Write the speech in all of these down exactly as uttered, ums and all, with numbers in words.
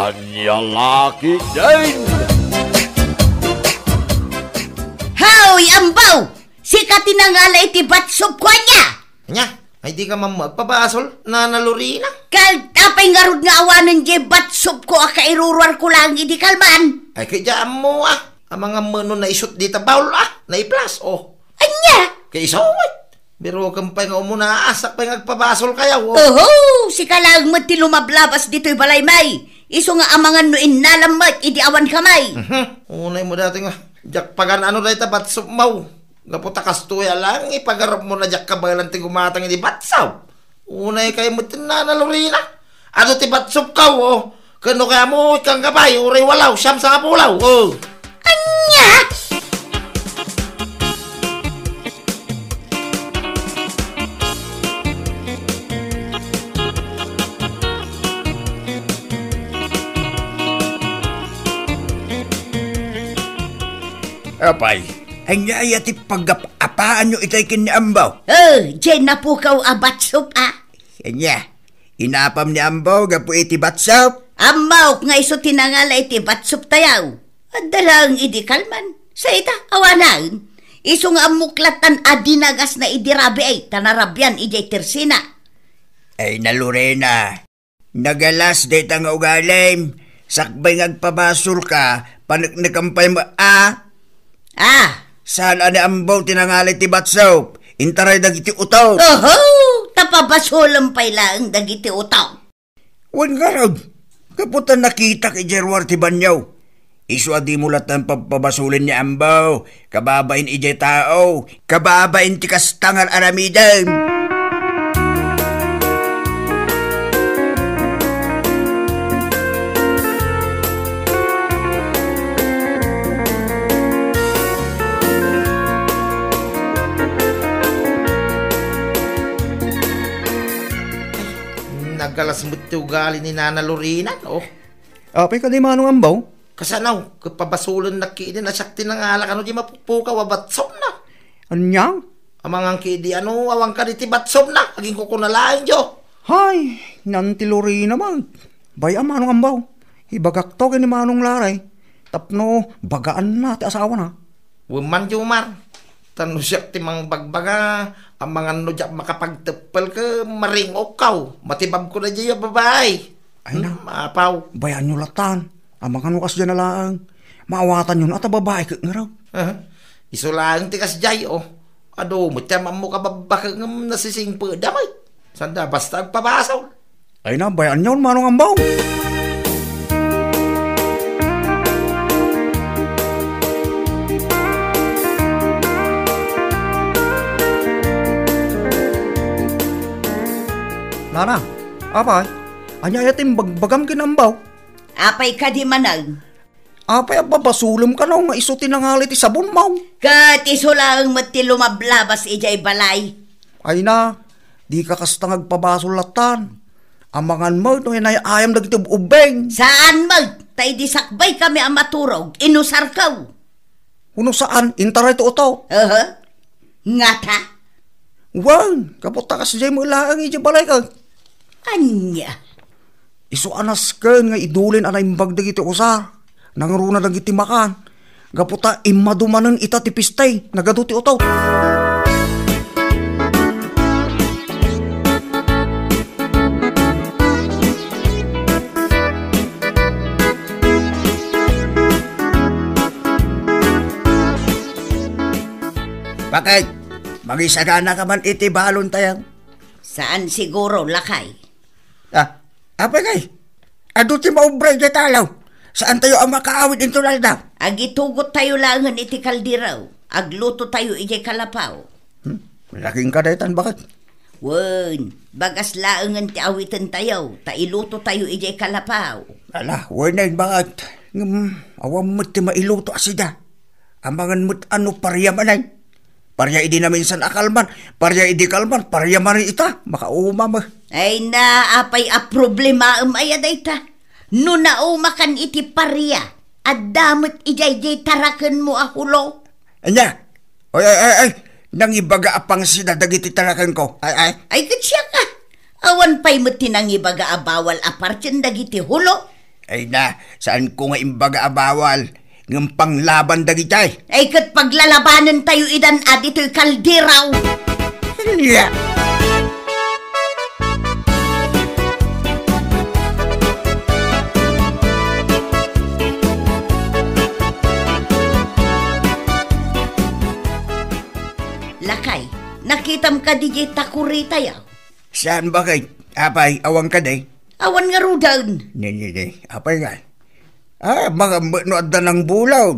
Ania la ketdin? Haw, Ambaw! Sika ti nangala iti batsupko, ania? Ania? Ay, dika man agpabasol, Nana Lorena? Kal, apay ngarud nga awanen diay batsupko a kairuruarko laeng idi kalman? Ay, ket diak ammo, a. Amangan met no naisut dita baul, a. Naiplas, o. Ania? Ket isu met. Birokem pay nga umuna, a, siak pay nga agpabasolkayo, o. Oho, sika laeng met ti lumablabas ditoy balay, may. Isu nga amangan no innalam met idi awanka, may. Mhm. Unay mo dati nga, diak pagan-ano dayta batsupmo. Gapu ta kastoy a laeng ipagarupmo a diak kabaelan ti gumatang idi batsup. Unay kay met ti Nana Lorena. Adu ti batsupko, o. Ken no kayatmo, ikkan ka pay, uray walaw, siam, sangapulo, o. Ania? Apay, ania aya ti pagap-apaanyo itay ken ni Ambaw? Eh, diay napukaw a batsup, a. Ania? Inapam ni Ambaw gapu iti batsup? Ammok nga isu ti nangala iti batsuptayo. Adda laeng idi kalman. Sa ita, awanen. Isu nga ammok lattan a dinagasna idi rabii, ta narabian idiay tersina. Ay, Nana Lorena. Nagalas dayta nga ugalim. Sakbay nga agpabasolka, paneknekem pay met, a. A. Saan a ni Ambaw ti nangala iti batsup? Intaray dagiti utot. Oho! Ta pabasolem pay laeng dagiti utot. Wen ngarud, gapu ta nakitak idiay ruar ti banio. Isu a dimo lattan pabpabasolen ni Ambaw, kababain idiay tao, kababain ti kasta nga aramiden. Nagalas met ti ugali ni Nana Lorena, no? Apay kadi, Manong Ambaw? Kasano, ket pabasolennak ketdin a siak ti nangala kano diay mapupukaw a batsupna. Ania? Amangan ketdi ano, awan kadi ti batsupna, aginkukuna laeng, jo. Hay, Nanti Lorena man. Bay-am, Manong Ambaw. Ibagakto ken ni Manong Laray. Tapno bagaanna ti asawana. Wen man, Jomar. Ta no siak ti mangbagbaga, amangan no diak makapagteppel ket maring-okkaw. Matibabko daydiay a babai. Ay na. Hmm, apaw. Bayaanyo lattan. Amangan no kasdiay laeng. Maawatanyo a ta babai ket ngarud. Aha. Isu laeng ti kasdiay, o. Adu met ti ammo kababbaka ngem nasisingpetda met. Sanda basta agpabasol. Ay na, bay-anyon, Manong Ambaw. Nana, apay, ania aya ti imbagbagam ken Ambaw? Apay kadi manen? Apay a babasolem kano nga isu ti nangala iti sabonmo? Ket isu laeng met ti lumablabas idiay balay. Ay na, dika kasta nga agpabasol lattan. Amangan met no inay-ayam dagiti ub-ubbing. Saan met, ta idi sakbaykami a maturog, inusarko. Huno saan, intaray ti utok. Aha. Ngata? Wen, gapu ta kasdiay met laeng idiay balayko. Ania? Isu a nasken nga idulen a naimbag dagiti usar. Nangruna dagiti makan. Gapu ta immadu manen ita ti pista, nagadu ti utok. Bakit? Mangisagana ka man iti balontayo? Saan siguro, lakay. Ah, apay kay? Adu ti maubra idiay talaw. Saantayo a makaawid inton aldaw? Agitugottayo laengen iti kaldero. Aglutotayo idiay kalapaw. Hmm? Laking kadaytan, bakit? Wen, bagas laengen ti awitentayo, ta ilutotayo idiay kalapaw. Ala, wen, bakit? Ngem, awan met ti mailuto a sida. Amangan met a no paria manen. Paria idi naminsan a kalman, paria idi kalman, paria manen ita, makauma met. Ay na, apay a problemaem aya dayta? No naumakan iti paria, adda met idiay diay tarakenmo a hulo. Ania? Ay, ay, ay, ay, nangibaga a pangsida dagiti tarakenko. Ay, ay. Ay, ket siak a. Awan pay met ti nangibaga a bawal a partien dagiti hulo. Ay na, saanko nga imbaga a bawal, ngem panglaban dagiti. Ay, ket paglalabanentayo idan a ditoy kaldero. Ania? Lakay, nakitam kadi diay takuritayo? Saan, bakay? Apay, awan kadi? Awan ngaruden. Ne, ne, ne. Apay nga? Ah, amangan met no adda nangbulaw.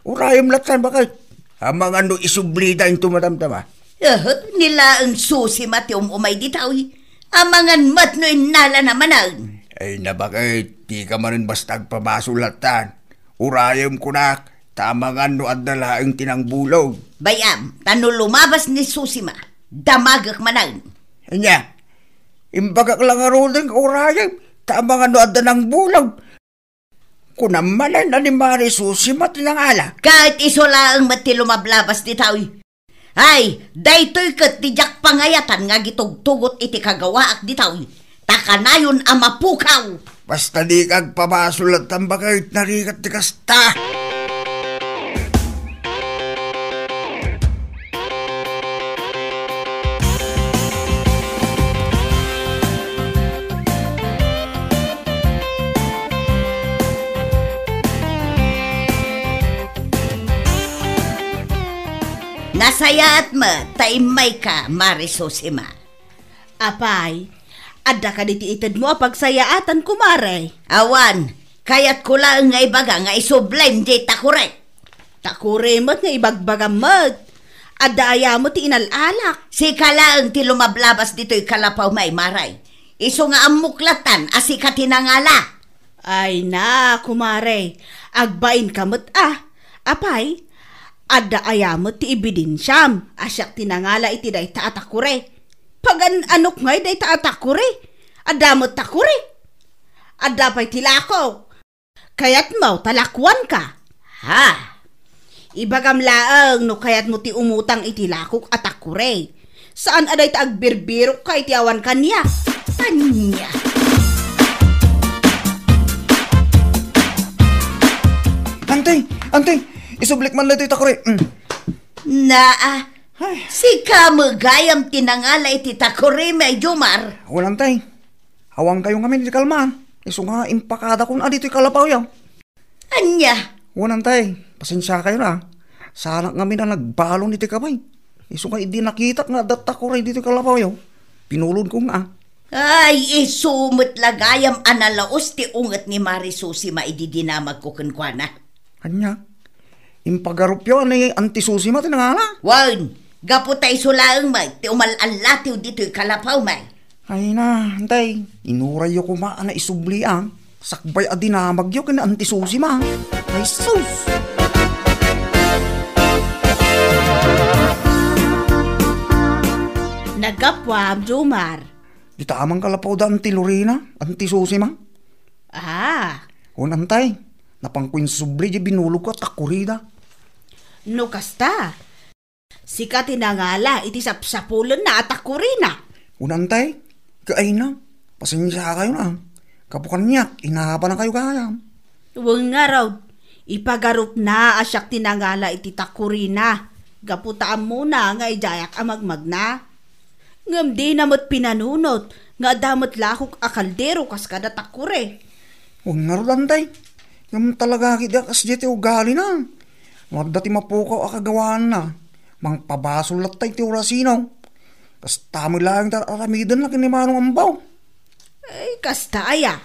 Urayem latta, bakay? Amangan no isublida into madamdama. Ehe, ni laeng Susima ti um-umay ditoy. Amangan met no innalana manen. Ay, na, bakay, dika manen basta agpabasol latta. Urayem kunak, ta amangan no adda laeng ti nangbulaw. Bay-am, ta no lumabas ni Susima, damagek manen. Ania? Imbagak la ngaruden nga urayem, ta amangan no adda nangbulaw. Kunam manen a ni Mari Susima ti nangala. Ket isu laeng met ti lumablabas ditoy. Ay, daytoy ket ti diak pangayatan nga agitugtugot iti kagawaak ditoy. Ta kanayon a mapukaw. Basta dika agpabasol latta, bakay, narigat ti kasta. Nasayaat met ta immayka, Mari Susima. Apay, adda kadi ti itedmo a pagsayaatan, kumare? Awan, kayatko laeng nga ibaga nga isublim diay takuri. Takuri met nga ibagbagam met. Adda aya met ti inal-alak? Sika laeng ti lumablabas ditoy kalapawmi, Mari. Isu nga ammok lattan a sika ti nangala. Ay na, kumare, agbainka met a. Apay, adda aya met ti ebidensiam a siak ti nangala iti dayta a takuri? Pagan-anok ngay dayta a takuri? Adda met takuri? Adda pay ti lakok. Kayatmo ta lakuanka? Ha? Ibagam laeng no kayatmo ti umutang iti lakok a takuri. Saan a dayta agbirbirokka iti awan kaniak. Ania? Anti! Anti! Isublik man daytoy takuri. Mm. Naa, ay, sika met gayam ti nangala iti takurimi, Jomar. Wen, anti. Awankayo ngamin iti kalman. Isu nga impakadakon a ditoy kalapawyo. Ania? Wen, anti, pasensiakayo na. Saanak ngamin a nagbalon iti kabay. Isu nga idi nakitak nga adda takuri ditoy kalapawyo, pinulodko nga. Ay, isu met la gayam a nalaus ti unget ni Mari Susima idi dinamagko kenkuana. Ania? Impagarupyo a ni Anti Susima ti nangala? Wen, gapu ta isu laeng met ti umal-allatiw ditoy kalapawmi. Ay na, anti, inurayyo koma a naisubli a sakbay a dinamagyo ken ni Anti Susima. Ay sus! Naggapuam, Jomar. Dita a man kalapaw da Anti Lorena, Anti Susima. Ah. Wen, anti, napanko insubli diay binulogko a takurida. No kasta, sika ti nangala iti sapsapulenna a takurina. Wen, anti, ket ay na, pasensiakayo na. Gapu kaniak, inapanakayo gayam. Wen ngarud, ipagarupna a siak ti nangala iti takurina, gapu ta ammona nga idiayak a magmagna. Ngem dina met pinanunot nga adda met lakok a kaldero kas kada takuri. Wen ngarud, anti. Ngem talaga ket diak kasdiay ti ugalina. No adda ti mapukaw a kagawaanna, mangpabasol latta iti orasina. Kasta met laeng ti ar-aramidenna ken ni Manong Ambo. Ay, kasta aya?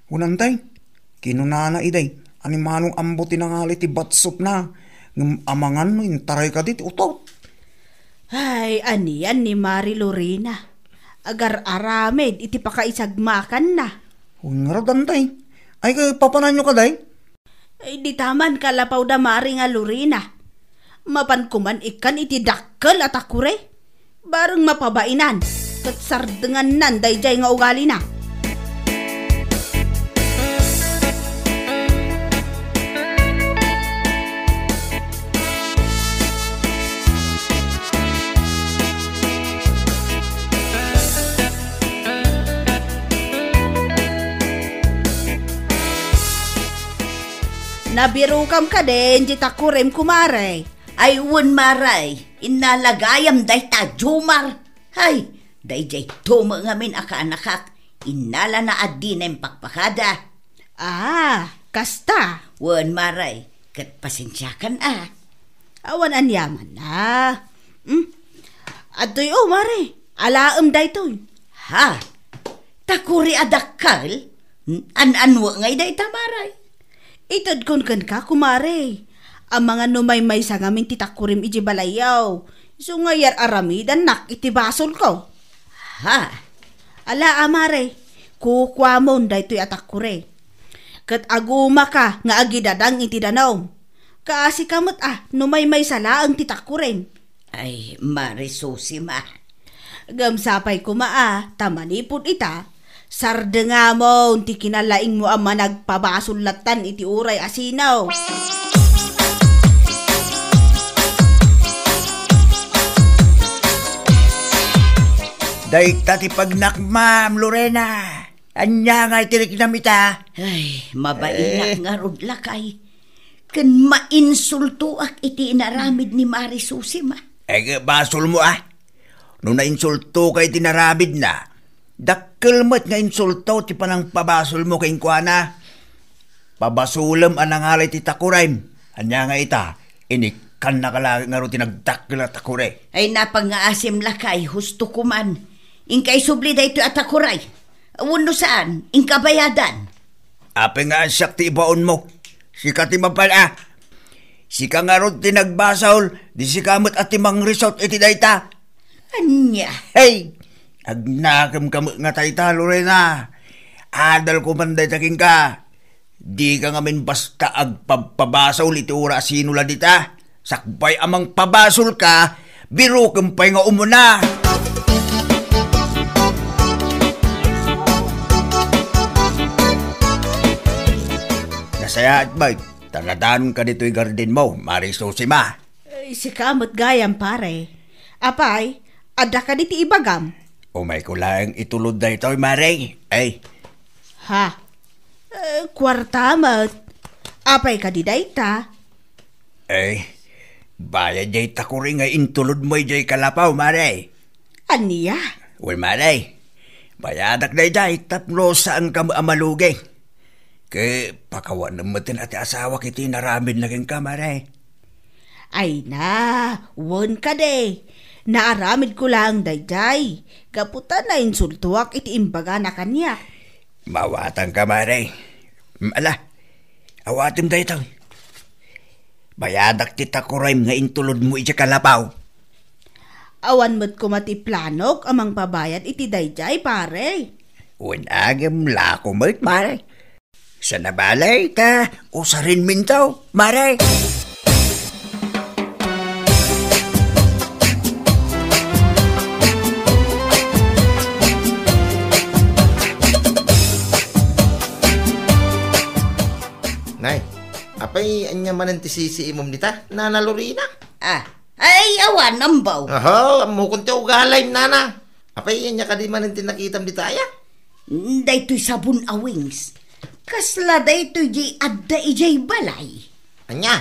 Wen, anti, kinunana idi a ni Manong Ambo ti nangala iti batsotna, ngem amangan no intaray kadi ti utot. Ay, anian ni Mari Lorena? Agar-aramid iti pakaisagmakanna. Wen ngarud, anti. Ay, ket papananyo kadi? Ay, dita man kalapaw da Mari nga Lorena. Mapan koman ikkan iti dakkel a takuri. Bareng mapabainan, ket sardengannan daydiay nga ugalina. Nabirokam kadin diay takurem, kumare? Ay, wen, mare, innala gayam dayta, Jomar. Ay, daydiay to met ngamin a kaanakak, innalana a dina impakpakada. Ah, kasta? Wen, mare, ket pasensiakan a. Awan aniaman a. Hmm? Adtoy, o, mare, alaem daytoy. Ha? Takuri a dakkel? An-annuek ngay dayta, mare? Itedkon kenka, kumare. Amangan no maymaysa ngamin ti takurem idiay balayyo. Isu nga yar-aramidannak iti basolko. Ha? Ala a, mare, kukuamon daytoy a takure. Ket agumaka nga agidadang iti danum. Kaasika met a no maymaysa laeng ti takurem. Ay, Mare Susima. Ngem sapay koma a, ta manipud ita, sardengamon ti kinalaingmo a managpabasol lattan iti uray a sinaw. Dayta ti pagnakmam, Lorena. Ania nga iti riknam ita? Ay, mabainak Eh. ngarud, lakay. Ken mainsultoak iti inaramid ni Mare Susima. Ay, basolmo a. No nainsultoka iti inaramidna, dakkel met nga insulto ti panangpabasolmo kenkuana. Pabasolem a nangalay ti takurem. Ania nga ita, inikkannaka laeng ngarud ti nagdakkel a takure. Ay, napangngaasim, lakay, husto koman. Inka isubli daytoy a takuray. Wenno saan, inka bayadan. Apay nga siak ti ibaonmo? Sika ti mapan a. Sika ngarud ti nagbasol, di sika met a ti mangrisot iti dayta. Ania? Hey! Agnakemka met nga dayta, Lorena. Adal koman dayta kenka. Dika ngamin basta agpabpabasol iti uray a sino la dita. Sakbay a mangpabasolka, birokem pay nga umuna. Nasayaat, bay, ta nadanonka ditoy gardenmo, Mare Susima. Ay, sika met gayam, pare. Apay, adda kadi ti ibagam? Umayko laeng itulod daytoy, Mare. Ay. Ha? Eh, kuarta met. Apay kadi dayta? Eh, bayad jay takuri nga intulodmo idiay kalapaw, Mare. Ania? Wen, Mare. Bayadak daydiay tapno saanka met a malugi. Ket pakawanem met ti asawak iti inaramidna kenka, Mare. Ay na, wen kadi. Naaramidko laeng daydiay. Gapu ta nainsultoak iti imbagana kaniak. Mawatanka, Mare. Mm, ala, awatem daytoy. Bayadak ti takurem nga intulodmo idiay kalapaw. Awan met koma ti planok a mangpabayad iti daydiay, pare. Wen, agem lako met, Mare. Sana balay ta usarenminto, Mare. Nay, apay ania manen ti sisiimom dita, Nana Lorena? Ah, ay, awan, ambaw. Aha, ammokon ti ugalim, Nana. Apay ania kadi manen ti nakitam dita aya? Daytoy sabon a wings. Kasla daytoy di adda idiay balay. Ania?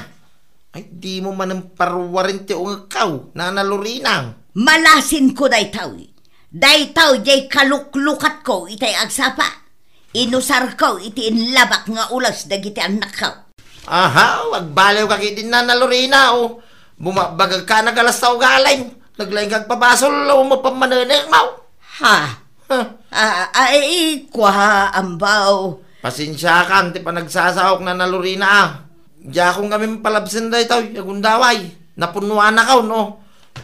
Ay, dimo manen paruaren ti ungekko, Nana Lorena. Malasinko daytoy. Daytoy diay kaluklukatko itay agsapa. Inusarko iti inlabak nga ules dagiti annakko. Aha, agbaliwka ketdin, Nana Lorena, o. Bumabagagka, nagalas ta ugalim. Naglaingka agpabasol, o, mapan manenekmo. Ha? Huh? Ah, ah, eh, eh, kua, ambaw. Pasensiakan ti panagsasaok, Nana Lorena, a. Diakon ngamin palabsen daytoy a gundaway. Napunnoanakon, no?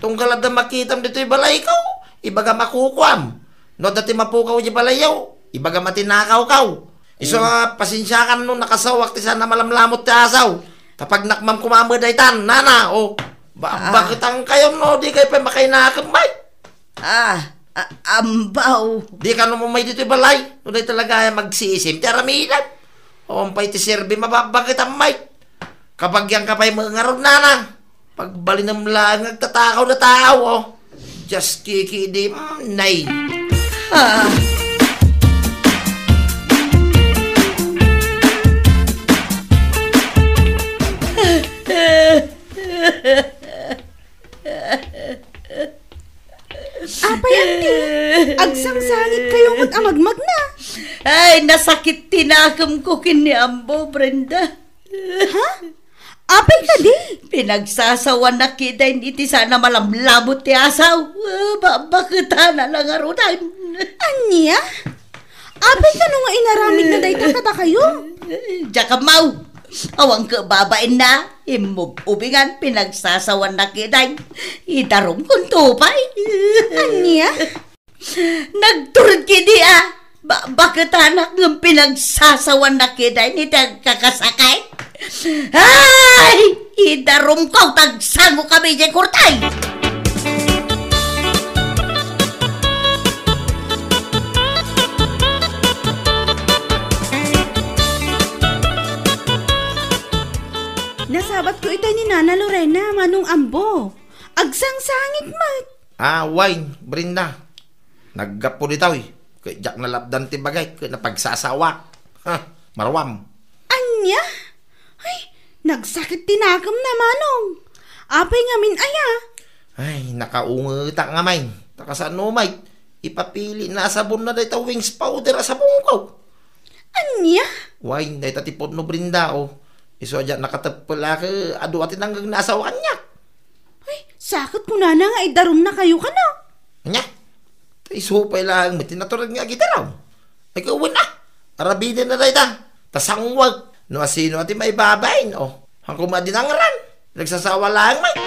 Tunggal adda makitam ditoy balayko, ibagam a kukuam. No adda ti mapukaw idiay balayyo, ibagam a tinakawko. Isu a pasensiakan no nakasaoak ti saan a malamlamot ti asaw. Ta pagnakmam koma met daytan, Nana, o. Ba-, Ah. Bakit ang kayo, no? Di kayo pa makainakan, bay? Ah, a-, ambaw. Di ka no umay ditoy balay. No, di talaga ay magsisim ti aramidan. O, ampay ti serbi, mababakit ammay. Kabagian ka pay met ngarud, Nana. Pagbalinem laeng nga agtatakaw na tao, o. Just kiki di, mm, nay. Ah. Magmagna. Ay, nasakit ti nakemko ken ni Ambo, Brenda. Ha? Apay kadi? Pinagsasawannak kitaen iti saan a malamlamot ti asaw. Ah, ba-, baketana la ngaruden. Ania? Apay kano nga inaramidna dayta kadakayo? Diak ammaw. Awan ket babaenna, immub-ubingan, pinagsasawannak kitaen. Idarumkonto pay. Ania? Nagturod kidi a, ba-, baketanak ngem pinagsasawannak kitaen iti agkakasakit. Ay! Idarumko, tagsangokami idiay kurte! Nasabatko itay ni Nana Lorena, Manong Ambo. Agsangsangit met. Ah, wen, Brenda. Naggapu ditoy, ket diak nalapdan ti bagik, ket napagsasawa. Ha, maruam. Ania? Ay, nagsakit ti nakemna, Manong. Apay ngamin aya? Ay, nakaungetak ngamin. Ta kasano met, ipapilina a sabonna dayta Wings powder a sabongko. Ania? Wen, dayta ti pudno, Brenda, o. Isu a diak nakateppel a ket adu a ti nangngegna a sao kaniak. Ay, sa ket kunana nga idarumnakayo kano. Ania? Ta isu pay laeng met ti natureg nga agidarum. Ay, ket wen a. Arabidenna dayta. Ta sangwek. No asino a ti maibabain, o. Hanko met a dinangran. Nagsasawa laeng met.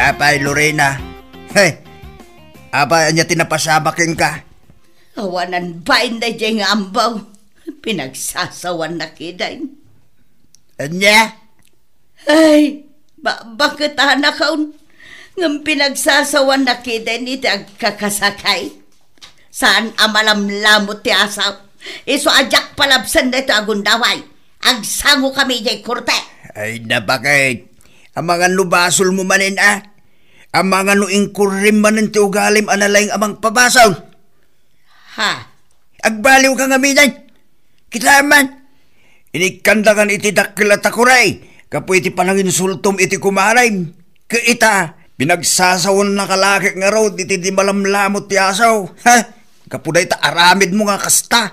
Apay, Lorena. Hey! Apay, ania ti napasamak kenka? Awanan bain daydiay nga ambaw. Pinagsasawannak kitaen. Ania? Ay, ba-, baketana kaon. Ngem pinagsasawannak kitaen iti agkakasakit. Saan a malamlamot ti asaw. Isu a diak palabsen daytoy a gundaway. Agsangokami idiay korte. Ay, nabaket. Amangan no basolmo manen, a? Amangan no inkurrim manen ti ugalim a nalaing a mangpabasol. Ha? Agbaliwka ngamin. Kitaem man, inikkandakan iti dakkel a takuray gapu iti pananginsultom iti kumarim. Ket ita, pinagsasawannaka la ket ngarud iti di malamlamot ti asaw. Ha? Gapu dayta aramidmo nga kasta.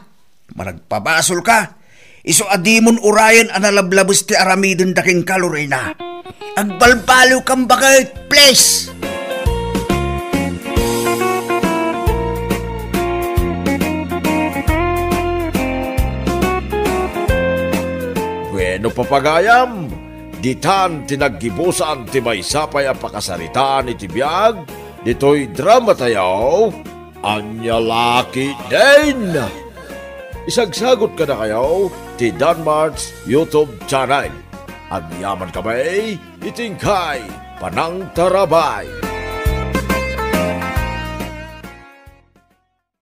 Managpabasolka. Isu a dimon urayen a nalablabes ti aramidenda kenka, Lorena. Agbalbaliwkam baket, please! Bueno, papagayam, ditan ti naggibusan ti maysa pay a pakasaritaan iti biag ditoy dramatayo. Ania la ketdin? Isagsagot kadakayo ti Danmart's YouTube channel. Agyamankami iti inkay panangtarabay.